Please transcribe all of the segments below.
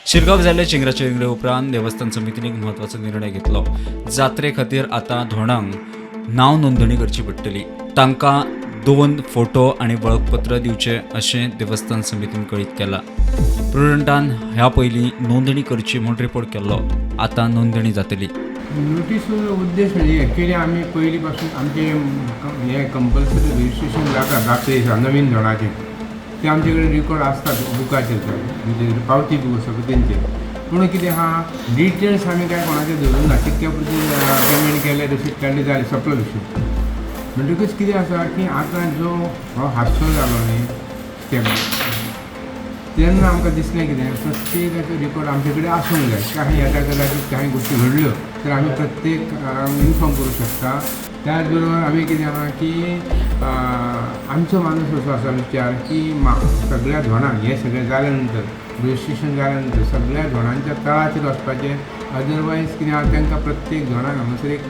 शिरगांव जाल्ले चेंगराचेंगरे उपरांत देवस्थान समितीन एक म्हत्वाचो निर्णय घेतलो. जात्रे खातीर आतां धोणांक नांव नोंदणी करची पडटली. तांकां 2 फोटो आनी वळखपत्र दिवचे अशें देवस्थान समितीन कळीत केलां. प्रुडंटान ह्या पयलीं नोंदणी करची म्हूण रिपोर्ट केल्लो. आतां नोंदणी जातली. नोटीस उद्देश म्हणजे एक्चुअली आमी पयलीं पासून आमचे हे कंपल्सरी रजिस्ट्रेशन जाता जात्रे दिसा नवीन धोणाचें, ते आमचे कडेन रिकॉर्ड आसतात बुकाचेर, म्हणजे पावती बूक आसा पळय तेंचेर. पूण कितें आहा, डिटेल्स आमी कांय कोणाचे धरूंक ना, तितक्या पुरती पेमेंट केलें, रसीद काडली, जालें, सोंपलो विशय. म्हणटकूच कितें आसा की आतां जो हो हादसो जालो न्ही स्कॅम, तेन्ना आमकां दिसलें कितें प्रत्येकाचो रिकॉर्ड आमचे कडेन आसूंक जाय. काही येता कदाचित काही गोश्टी घडल्यो तर आमी प्रत्येक इन्फॉर्म करूं शकता. त्याच बरोबर आमी कितें आहा की आमचो माणूस असो आसा विचार की सगळ्या धोणांक हें सगळें जाल्या नंतर, रजिस्ट्रेशन जाल्या नंतर सगळ्या धोणांच्या तळाचेर वचपाचें. अदरवायज कितें आहा, तांकां प्रत्येक धोणाक हांगासर एक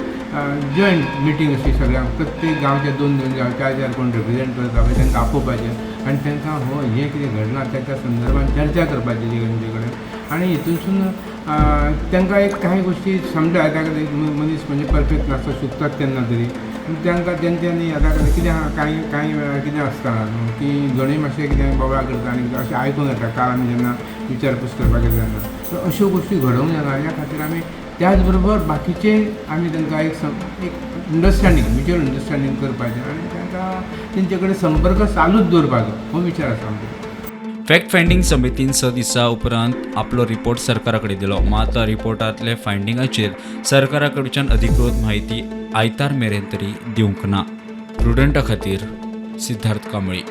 जॉयंट मिटींग अशी सगळ्यांक प्रत्येक गांवच्या 2-2 गांव 4-4 कोण रिप्रेजेंट करता पळय तांकां आपोवपाचें आनी तांकां हो हें कितें घडलां ताच्या संदर्भान चर्चा करपाची तेंचे कडेन. आनी हितूनसून तांकां एक कांय गोश्टी समजा ताका मनीस म्हणजे परफेक्ट नासता, चुकतात केन्ना तरी, पूण तांकां तेंच्यांनी आतां कितें आहा, कांय कांय वेळार कितें आसता न्हू की दोनूय मातशें कितें बोवाळ करता आनी कितें अशें आयकूंक येता. काल आमी जेन्ना विचारपूस करपाक गेले तेन्ना तर अश्यो गोश्टी घडोवंक जायना. ह्या खातीर आमी त्याच बरोबर बाकीचे आमी तांकां एक अंडरस्टँडींग, म्युच्युअल अंडरस्टँडींग करपाचें आनी तांकां तेंचे कडेन संपर्क चालूच दवरपाचो हो विचार आसा आमचो. फॅक्ट फायंडींग समितीन 6 दिसां उपरांत आपलो रिपोर्ट सरकारा कडेन दिलो. मात रिपोर्टांतले फायंडिंगाचेर सरकारा कडच्यान अधिकृत म्हायती आयतार मेरेन तरी दिवंक ना. प्रुडंटा खातीर सिद्धार्थ कांबळी.